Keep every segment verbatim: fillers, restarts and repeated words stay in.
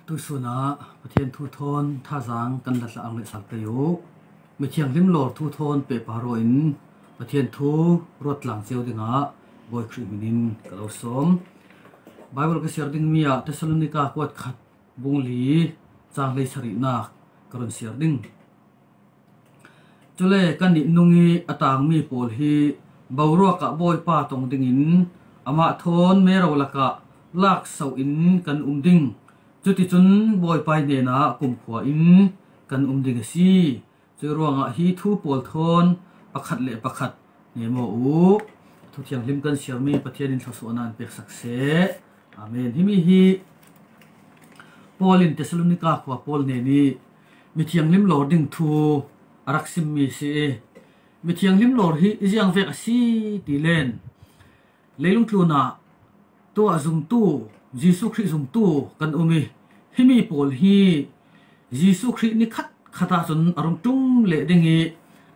Tuisunah Pathian thu thawn thazang kan la tla ang le sal pei uh. Mithianghlim lawr thu thawn pehpar rawin Pathian thu ruat tlang cio dingah Bawi Khrih hminin ka lo sawm. Bible ka siar ding mi ah Thessalonika kuat khat bung li cang hlei sarihnak ka run siar ding. Cule kan ih nung ih a tangmi pawl hi boruak ah Bawipa tong dingin amah thawn mero lakah lakso in kan um ding. Cuticun Bawipa ih hnenah kumkhua in kan um ding a si. Cuih ruangah hi thu pawl thawn pakhat le pakhat nemo uh. Thu thianghlim kan siarmi Pathian in thluasuahna in peksak seh. Amen. Himi hi Paul in Thessalonika khua Paul hnen ih mithianghlim lawr ding thu a rak simmi si ih, mithianghlim lawr hi i ziang vek a si ti len, leilung tlunah tuah zumtu, Jesuh Khrih zumtu kan um ih, himi pawl hi Jesuh Khrih ni khat khat ahcun a rung ṭum leh ding ih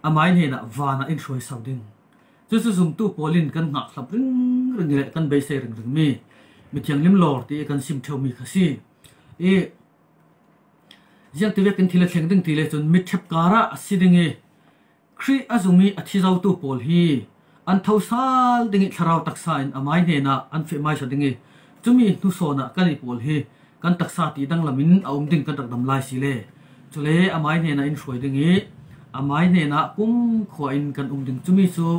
amai hnenah vanah in hruaiso ding. Cucu zumtu pawl in kan hngakhlap ringring le kan beisei ringringmi mithianghlim lawr ti ih kan sim ṭheumi kha si. Ih ziangtivek in thil a thleng ding ti le cun mitṭhep karah a si ding ih, Khrih a zum ih a thi zotu pawl hi an thosal ding ih thlarau taksa in amai hnenah an feh maisa ding ih, cumi hnusawn ah kan ih pawl hi kan taksa ti danglam in a um ding kan rak dam lai si le. Cule amai hnenah in hruai ding ih amai hnenah kumkhua in kan um ding, cumi cu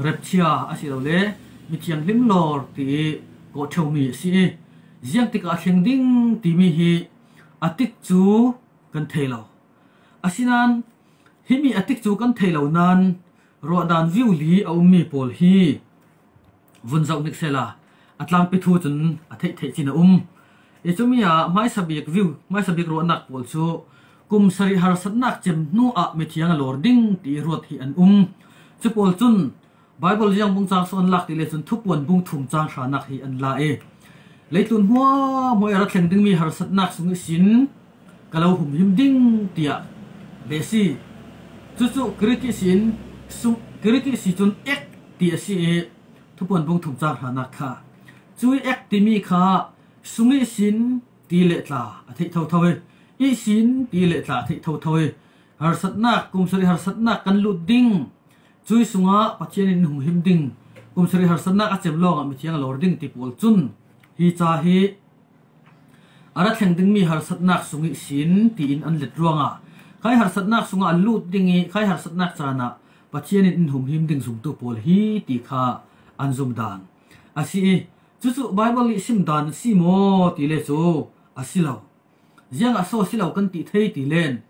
rapture a si lo le mithianghlim lawr ti ih kawh ṭheumi a si ih, ziangtikah a thleng ding timi hi a tik cu kan thei lo. Asinain himi a tik cu kan thei lo nain ruahdan view li a ummi pawl hi vun zoh hnik sehla a tlangpi thu cun a theih theih cin a um. Ih cumi ah hmaisa bik view, hmaisa bik ruahnak pawl cu kum sarih harsatnak cem hnu ah mithiang a lawr ding ti ih ruat hi an um. Cu pawl cun Bible ziang bung cang so an lak ti le cun Thupuan bung thum cang hranak hi an la ih, leitlun hmuahhmuah ih a ra thleng dingmi harsatnak sung ihsin ka lo humhim ding tiah le si. Cucu Greek ihsin sung, Greek ihsi cun ek ti a si ih, Thupuan bung thum cang hranak kha, cuih ek timi kha sung ihsin ti le tla a theih thotho ih, ihsin ti le tla a theih thotho ih, harsatnak, kum sarih harsatnak kan lut ding, cuih sungah Pathian in humhim ding, kum sarih harsatnak a cem lawngah mithiang a lawr ding ti pawl cun hi ca hi a ra thleng dingmi harsatnak sung ihsin tiin an let ruangah khai harsatnak sungah a lut ding ih khai harsatnak caan ah Pathian in in humhim ding zumtu pawl hi ti kha an zumdan a si ih, cucu Bible ih simdan a si maw ti le cu a si lo. Ziangah so a si lo kan ti thei ti len,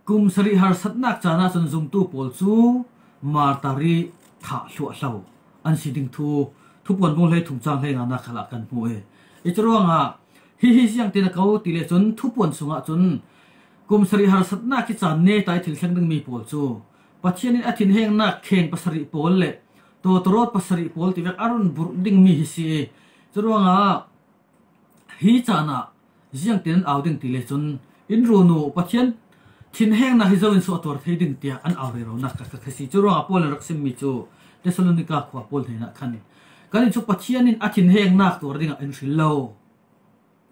kum sarih harsatnak caan ahcun zumtu pawl cu martar ih thah hluahhlo an si ding thu Thupuan bung hlei thum cang hlei nganak khalah kan hmu ih, ih curuangah hihi ziangtin a ko ti le cun Thupuan sungah cun kum sarih harsatnak ih caan neta ih thil thleng dingmi pawl cu Pathian in a thinhengnak kheng pasarih pawl le tawtawrawt pasarih pawl tivek a run burh dingmi hi si ih, curuangah hi caan ah ziangtin an au ding ti le cun in run uh, Pathian thinhengnak hi zo in suahtuar thei ding tiah an au reronak kha kha si. Curuangah Paul in rak simmi cu Thessalonika khua Paul hnenah khan kan in cu Pathian in a thinhengnak tuar dingah in hril lo,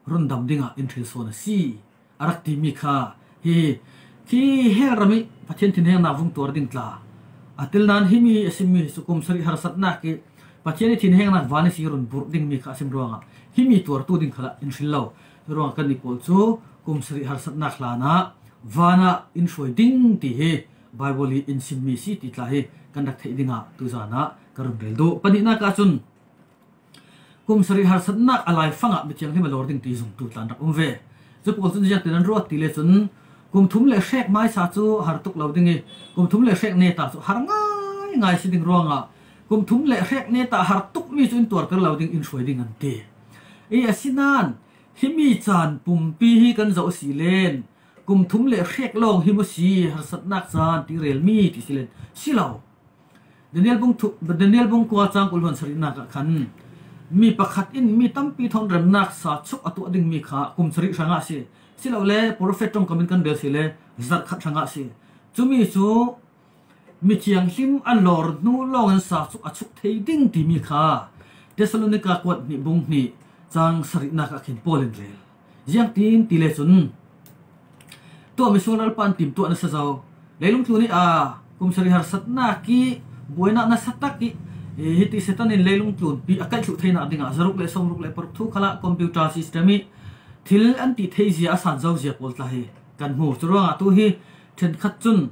rundam dingah in hril sawn a si a rak timi kha hi, khi hell ram ih Pathian thinhengnak vung tuar ding tla a tel nain himi a simmi hi cu kum sarih harsatnak ih Pathian ih thinhengnak van ihsi run burh dingmi kha a sim ruangah himi tuartu ding khalah in hril lo. Curuangah kannih pawl cu kum sarih harsatnak hlanah vanah in hruai ding ti hi Bible ih in simmi si ti tla hi kan rak theih dingah tuzan ah ka run rel duh. Pahnihnak ahcun kum sarih harsatnak a laifangah mithianghlim a lawr ding ti zumtu tla an rak um ve. Cu pawl cun ziangtin an ruat ti le cun kum thum le hrek hmaisa cu har tuk lo ding ih kum thum le hrek neta cu har ngaingai si ding ruangah kum thum le hrek neta har tukmi cu in tuarter lo ding in hruai ding an ti. Ih asinain himi caan pumpi hi kan zoh a si len kum thum le hrek lawng hi maw si harsatnak caan ti relmi ti si len si lo. Daniel bung thu, Daniel bung kua cang kul hluan sarihnak ah khan mi pakhat in mi tampi thawn remnak sa chuk a tuah dingmi kha kum sarih hrangah si, silole profet ṭongkam in kan rel si le zarh khat hrangah si. Cumi cu mithianghlim a lawr hnu lawngin sa chuk a chuk thei ding timi kha Thessalonika kuat hnih bung hnih cang sarihnak ah khin Paul in rel. Ziangtin ti le cun, tua misual ralpa an timtuah nasa zo. Leilung tlun i a kum sarih harsatnak i buainak nasa tak i, i hiti Satan in leilung tlunpi a kaih thluh theinak dingah zaruk le sawmruk le paruk thu khalah computer system i thil an ti theizia a san zozia pawl tla hi kan hmu. Curuangah tu hi ṭhenkhat cun,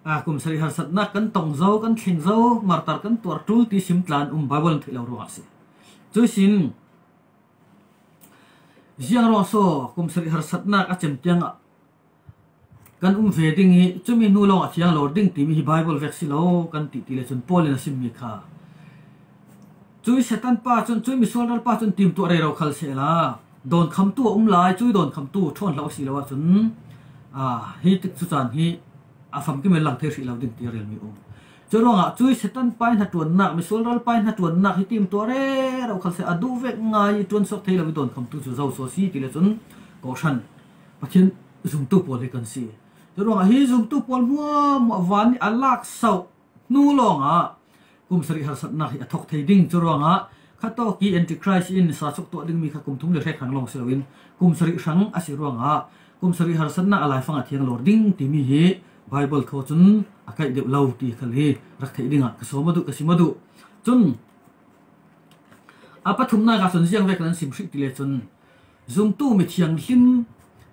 a, kum sarih harsatnak kan tong zo, kan thleng zo, martar kan tuar ṭul ti sim tla an um, Bible an theih lo ruangah a si. Cuihsin, ziang ruang so kum sarih harsatnak a cem tiangah kan um ve ding i, cumi hnu lawng a thiang lawr ding timi hi Bible vek si lo kan ti ti le cun Paul in a simmi kha. Cui Satan pa cun, cui misual ralpa cun timtuah rero khal sehla, dawnkhamtu a um lai, cui dawnkhamtu ṭhawn hlah si lo ahcun, a, hi tik cu caan hi a famkim in lang thei hrih lo ding ti a relmi um. Curuangah cui Satan pa i hnaṭuannak, misual ralpa i hnaṭuannak hi timtuah rero khal seh, a duh vek ngai i ṭuansuak thei lo i dawnkhamtu cu zo so si ti le cun kawhhran Pathian zumtu pawl hi kan si. Curuangah hi zumtu pawl hmuahhmuah van i a lak sauh hnu lawngah kum sarih harsatnak hi a thok thei ding. Curuangah khatawk i Antichrist in sa suk tuah dingmi kha kum thum le hrek hrang lawng si loin kum sarih hrang a si ruangah kum sarih harsatnak a laifang a thiang lawr ding timi hi Bible thaw cun a kaih deuh lo ti khal hi rak theih dingah ka sawm a duh, ka sim a duh. Cun a pathumnak ah cun ziang vek nan sim hrih ti le cun, zumtu mithianghlim,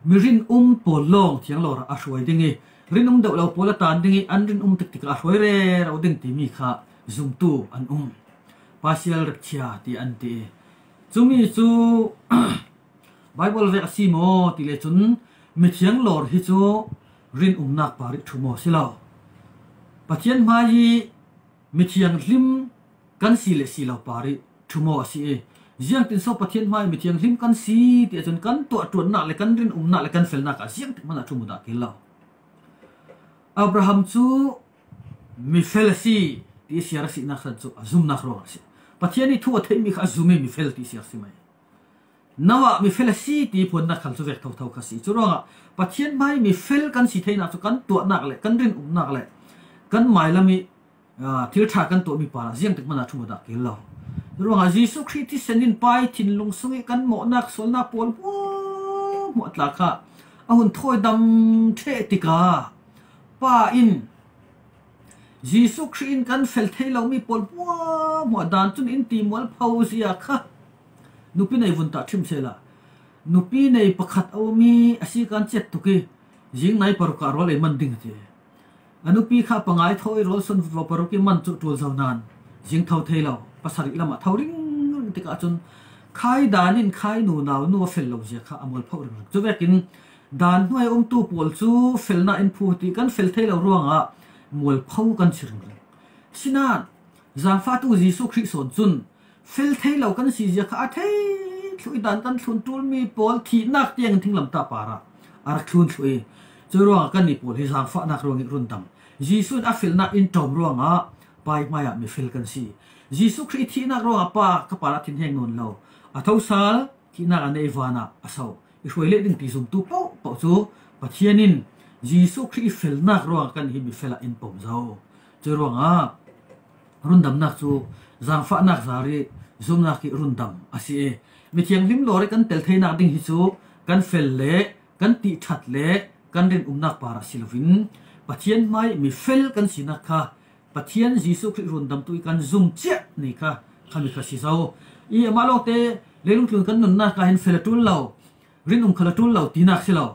mirinum pawl lawng thianglawr a hruai ding i, rinum deuh lo pawl a tan ding i, an rinum tiktik a hruai rero ding timi kha zumtu an um. Partial rapture ti an ti i, cumi cu Bible vek a si maw ti le cun, mithianglawr hi cu rinumnak par i ṭhu maw si lo. Pathian hmai i mithianghlim kan si le si lo par i ṭhu maw a si i, ziangtin so Pathian hmai mithianghlim kan si ti ahcun kan tuahṭuannak le kan rinumnak le kan felnak ah ziangtik hmanh ah ṭhu mu dah kil lo. Abraham cu mifel a si ti siar a sinak san cu a zumnak ruang a si. Pathian i thu a theihmi kha a zum i mifel ti siar si mai. Noah mifel a si ti phuannak khal cu vek thotho kha si. Curuangah Pathian hmai mifel kan si theinak cu kan tuahnak le kan rinumnak le kan mailam i, aa, thil ṭha kan tuahmi parah ziangtik hmanh ah ṭhu mu dah kil lo. Curuangah Jesuh Khrih thisen in pai thinlung sung i kan mawhnak sualnak pawl hmuahhmuah tla kha a hun thawi dam ṭheh tikah pa in Jesuh Khrih in kan fel thei lomi pawl hmuahhmuah dan cun in ti mualpho zia kha nupi nei vun tah ṭhim sehla, nupi nei pakhat a um i a si kan ciat tuk i, zing nai paruk ah rual ei man ding a ti. A nupi kha pangai thawi rual sun va paruk i man cu ṭul zo nain zing tho thei lo, pasarih lam ah tho ringring tikah cun khai dan in khai nunau nu a fel lo zia kha a mualpho ringring. Cu vekin dan hnuai a umtu pawl cu felnak in phu ti kan fel thei lo ruangah mualpho kan si ringring. Sinain zaangfahtu Jesuh Khrih sawn cun fel thei lo kan si zia kha a thei thluh i dan kan thlun ṭulmi pawl thihnak tiang in thinglamtah parah a rak thlun thluh i, curuangah kannih pawl hi zaangfahnak ruang i rundam. Jesuh in a felnak in ṭawm ruangah Pa i hmaiah mifel kan si. Jesuh Khrih i thihnak ruangah Pa ka parah thinheng nawn lo. A thosal thihnak a nei vanah a so. I hruai leh ding ti zumtu paohpaoh cu Pathian in Jesuh Khrih i felnak ruangah kan hi mifel ah in pom zo. Curuangah rundamnak cu zaangfahnak zar i zumnak i rundam a si i, mithianghlim lawr i kan tel theinak ding hi cu kan fel le kan tihṭhat le kan rinumnak parah si loin Pathian hmai mifel kan sinak kha Pathian Jesuh Khrih rundamtu i kan zum ciah ni kha khami kha si zo. I amah lawngte leilung tlun kan nunnak ah hin fel a ṭul lo, rinum khal a ṭul lo tinak si lo.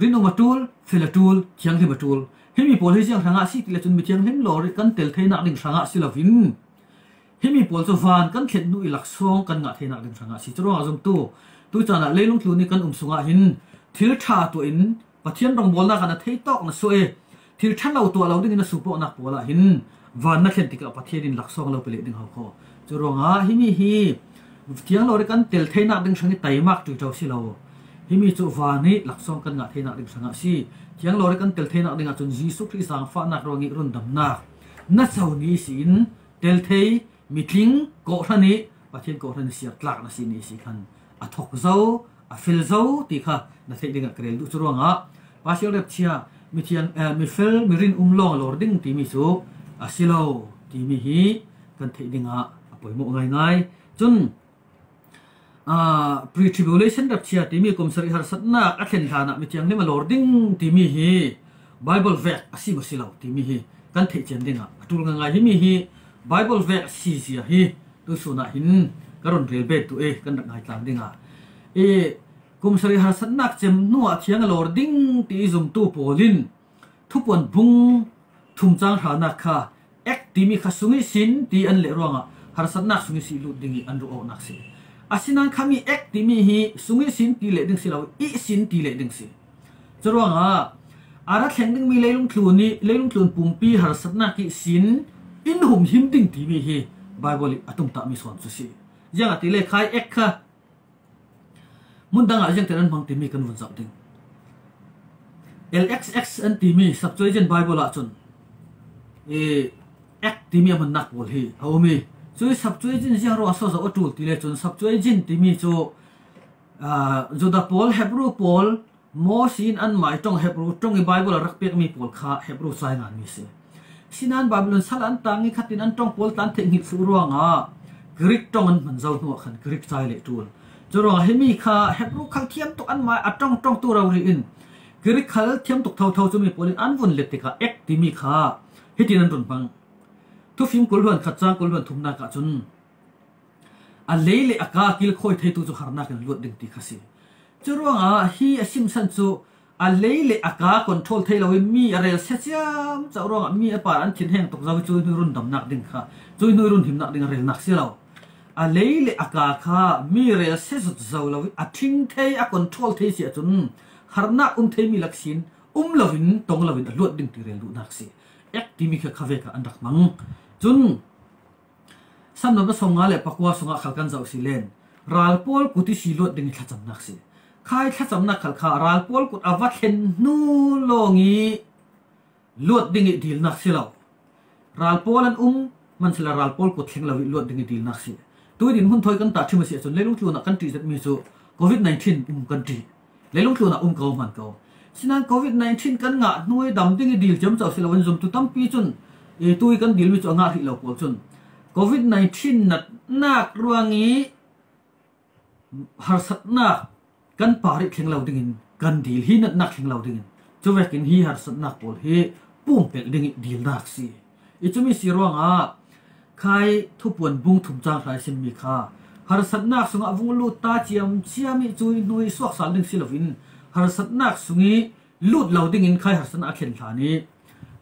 Rinum a ṭul, fel a ṭul, thianghlim a ṭul. Himi pawl hi ziang hrangah si ti le cun mithianghlim lawr i kan tel theinak ding hrangah si loin himi pawl cu van kan thlen hnu i laksawng kan ngah theinak ding hrangah si. Curuangah zumtu tu caan ah leilung tlun i kan um sungah hin thil ṭha tuah in Pathian rawngbawlnak ah na theitawk na suah i thil ṭha lo tuah lo dingin na sup awknak pawl ah hin van na thlen tikah Pathian in laksawng lo pe leh ding ho kho. Curuangah himi hi thianglawr i kan tel theinak ding hrang i taimak ṭuiṭo si lo. Himi cu van i laksawng kan ngah theinak ding hrangah si. Thianglawr i kan tel theinak ding ahcun Jesuh Khrih zaangfahnak ruang i rundamnak na co ni si in tel thei, mitling, kawhhran i Pathian kawhhran i siar tlak na si ni si khan a thok zo, a fel zo ti kha na theih dingah ka rel duh. Curuangah Pasial repchia mithiang, eh, mifel, mirinum lawng lawr ding timi cu a si lo timi hi kan theih dingah a poimawh ngaingai. Cun Pre-tribulation rapture timi kum sarih harsatnak a thlen hlanah mithianghlim a lawr ding timi hi Bible vek a sim a si lo timi hi kan theih cian dingah a ṭul ngaingai. Himi hi Bible vek a si zia hi tuisunah hin ka run rel bet tu e kan rak ngaitlang dingah e kum sarih harsatnak cem hnuah thiang a lawr ding ti i zumtu pawl in Thupuan bung thum cang hranak kha ek timi kha sung ihsin ti an leh ruangah harsatnak sung ihsi lut ding i an ruh awknak si. Asinan khami ek timi hi sung ihsin ti leh ding si lo, ihsin ti leh ding si. Curuangah a ra thleng dingmi leilung tlun i leilung tlun pumpi harsatnak ihsin in humhim ding timi hi Bible i a tumtahmi sawn cu si. Ziangahtile khai ek kha mun dangah ziangtin an hmang timi kan vun zoh ding. L X X an timi Septuagint Bible ah cun e ek timi a hmannak pawl hi a um i cui Septuagint ziang ruah so zoh a ṭul ti le cun Septuagint timi cu Judah pawl, Hebru pawl, Mosi in anmah i ṭong Hebru ṭong i Bible a rak pekmi pawl kha Hebru ca i nganmi si. Sinan Babylon sal an tang i khatin an ṭong pawl tlan theih hngilh thluh ruangah Greek ṭong an hman zo hnuah khan Greek ca i leh ṭul. Curuangah himi kha Hebru khal thiam tuk anmah a ṭong ṭongtu rori in Greek khal thiam tuk thotho cumi pawl in an vun let tikah ek timi kha hitin an run hmang. Thufim kul hluan khat cang kul hluan thumnak ah cun a lei le a ka kilkhawi theitu cu harnak in luat ding ti kha si. Curuangah hi a simsan cu a lei le a ka control thei loin mi a rel sia ciamco ruangah mi a par an thinheng tuk zo i cui hnu rundamnak ding kha, cui hnu rundhimnak ding a relnak si lo. A lei le a ka kha mi rel sia zut zo lo i a ṭhing thei, a control thei si ahcun harnak um theimi laksin um loin tong loin a luat ding ti rel duhnak si. Ek timi kha khavek ah an rak hmang. Cun Sam nunnak sawmnga le pakua sungah khal kan zoh si len. Ral pawl kut i si luat ding i thlacamnak si. Khai thlacamnak khal kha ral pawl kut a va thlen hnu lawng i luat ding i dilnak si lo. Ral pawl an um, man sila ral pawl kut thleng lo i luat ding i dilnak si. Tui din hmun thawi kan tah ṭhim a si ahcun leilung tlunah kan ṭih zetmi cu covid nineteen um kan ṭih. Leilung tlunah um ko hman ko. Sinan covid nineteen kan ngah hnu i dam ding i dil ciamco si loin zumtu tampi cun i tui kan dilmi cu a ngah hrih lo pawl cun covid nineteen natnak ruang i harsatnak kan par i thleng lo dingin kan dil hi natnak thleng lo dingin cuvekin hi harsatnak pawl hi pumpelh ding i dilnak si. I cumi si ruangah khai Thupuan bung thum cang hra i simmi kha harsatnak sungah vung lut ta ciamciam i cui hnu i suaksal ding si loin harsatnak sung i lut lo dingin khai harsatnak a thlen hlan i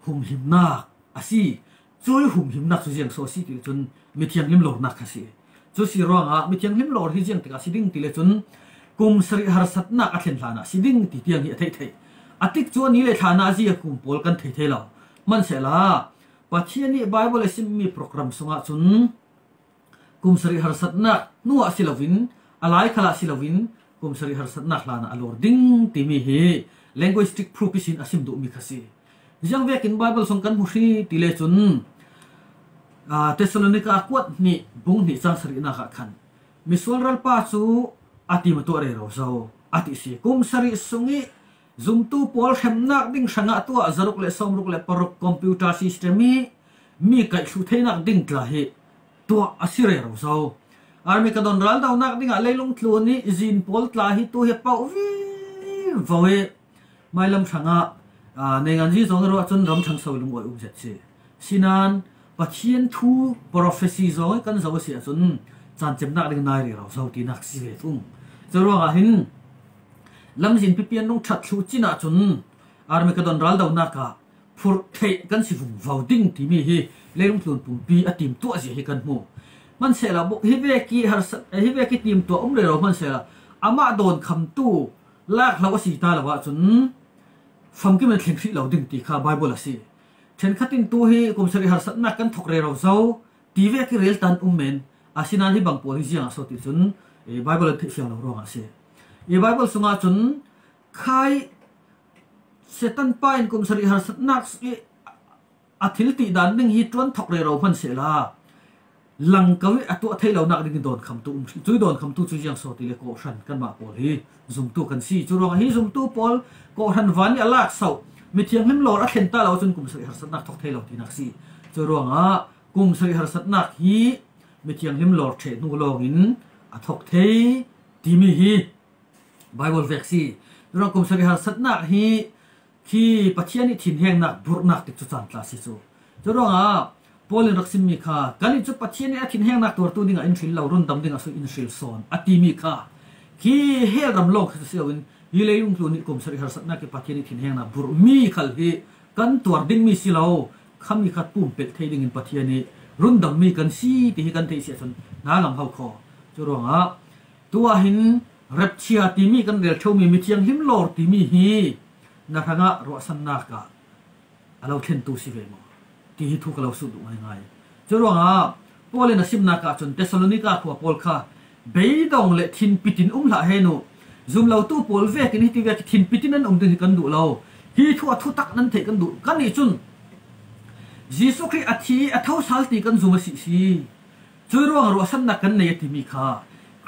humhimnak a si. Cui humhimnak cu ziang so a si ti cun mithianghlim lornak kha si. Cu si ruangah mithianghlim lor hi ziang tikah si ding ti le cun kum sarih harsatnak a thlen hlanah si ding ti tiang hi a theih theih. A tik cu a ni le thlanah a zi a kum pawl kan thei thei lo. Mansehla Pathian nih Bible a simmi program sungah cun kum sarih harsatnak hnuah si loin a lai khalah si loin kum sarih harsatnak hlanah a lor ding timi hi linguistic proof ihsin a sim duhmi kha si. Ziang vekin Bible sung kan hmu hri ti le cun Thessalonika kuat hnih bung hnih cang sarihnak ah khan misual ralpa cu a tim a tuah rero zo a ti si. Kum sarih sung i zumtu pawl hremnak ding hrangah tuah zaruk le sawmruk le paruk computer system i mi kaih thluh theinak ding tla hi tuah a si rero zo. Armageddon raldonak dingah leilung tlun i zin pawl tla hi tu hi a pauh vivo i mailam hrangah neinganzi zong ruah cun ram hrang so lungawi um zet si. Sinan Pathian thu prophecy zong i kan zo a si ahcun cancemnak ding nai rero zo tinak si ve thung. Curuangah hin lamzin pipian rung ṭhat thluh cin ahcun Armageddon raldonak ah phurh theih kan si vungvo ding timi hi leilung tlun pumpi a timtuah zia hi kan hmu. Mansehla buk hi vek i harsat hi vek i timtuah um rero mansehla amah dawnkhamtu lak hlo a si ta lo ahcun famkim an thleng hrih lo ding ti kha Bible a si. Ṭhenkhat in tu hi kum sarih harsatnak kan thok rero zo ti vek i rel tan um men asinan hi bang pawl hi ziangah so ti cun Bible an theih fiang lo ruangah a si. I Bible sungah cun khai Satan pa in kum sarih harsatnak i a thil tih dan ding hi ṭuan thok rero hman sehla lang ko i a tuah thei lonak ding i dawnkhamtu um hrih. Cui dawnkhamtu cu ziang so ti le kawhhran kanmah pawl hi zumtu kan si. Curuangah hi zumtu pawl kawhhran van i a lak so mithianghlim lawr a thlen ta lo cun kum sarih harsatnak thok thei lo tinak si. Curuangah kum sarih harsatnak hi mithianghlim lawr ṭheh hnu lawngin a thok thei timi hi Bible vek si. Ruang kum sarih harsatnak hi khi Pathian ih thinhengnak burhnak tikcu caan tla si cu. Curuangah Paul in rak simmi kha, kannih cu Pathian ih a thinhengnak tuartu dingah in hril lo, rundam dingah cu in hril sawn a timi kha, khi hell ram lawng kha si loin hi leilung tlun ih kum sarih harsatnak ih Pathian ih thinhengnak burhmi khal hi kan tuar dingmi si lo, khami kha pumpelh thei dingin Pathian ih rundammi kan si ti hi kan theih si ahcun hna lam ho kho. Curuangah tuah hin rapture timi kan rel ṭheumi mithianghlim lawr timi hi na hrangah ruahsannak ah a lo thlentu si ve maw? Ti hi thu ka lo sut duh ngaingai. Curuangah Paul in a simnak ahcun Thessalonika khua pawl kha beidong le thinpit in um hlah hen uh. Zumlotu pawl vekin hiti vek thinpit in an um ding hi kan duh lo. Hi thu a thutak nan theih kan duh. Kannih cun Jesuh Khrih a thi, a tho sal ti kan zum a si si. Curuangah ruahsannak kan nei a timi kha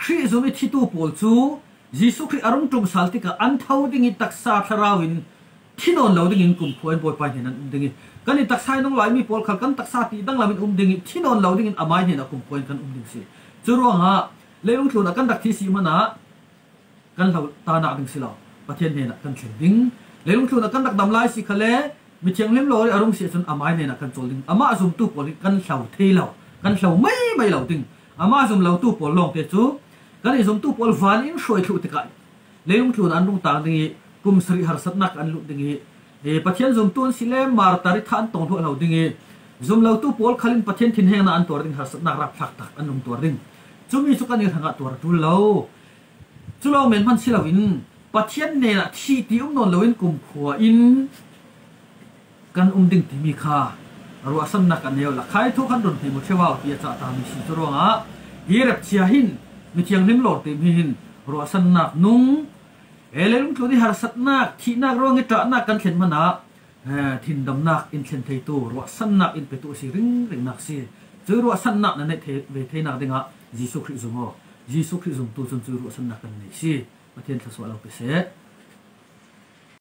Khrih zum ih thitu pawl cu Jesuh Khrih a rung ṭum sal tikah an tho ding ih taksa thlarau in thi nawn lo dingin kumkhua in Bawipa hnen an um ding ih, kan ih taksa in hung laimi pawl khal kan taksa ti danglam in um ding ih, thi nawn lo dingin amai hnenah kumkhua in kan um ding si. Curuangah leilung tlun ah kan rak thi si hmanah kan hlo tanak ding si lo, Pathian hnenah kan thleng ding. Leilung tlun ah kan rak dam lai si khale, mithianghlim lawr ih a rung si ahcun amai hnenah kan cawl ding. Amah zumtu pawl hi kan hlo thei lo, kan hlo mai mai lo ding. Amah zum lotu pawl lawngte cu kan ih zumtu pawl van in hruai thluh tikah leilung tlun ah an rung tang ding ih, kum sarih harsatnak ah an luh ding ih, eh, Pathian zumtu an si le martar ih thah an tong hluahhlo ding ih, zum lotu pawl khal in Pathian thinhengnak an tuar ding, harsatnak rapthlak tak an rung tuar ding. Cumi cu kan ih hrangah tuar a ṭul lo. Cu lawng men hman si loin Pathian hnenah thih ti um nawn loin kumkhua in kan um ding timi kha ruahsannak kan nei awla khai thu kan run hnem uh ṭheu au ti a cah tami si. Curuangah hi rapture hin mithianghlim lawr timi hin ruahsannak nung, e, leilung tlun ih harsatnak, thihnak ruang ih ṭahnak kan thlen hmanah, eh, thindamnak in thlen theitu, ruahsannak in petu a si ringringnak si. Cuih ruahsannak na neih thei, ve theinak dingah Jesuh Khrih zum aw. Jesuh Khrih zumtu cun cuih ruahsannak kan nei si. Pathian thluasuah lo pe seh.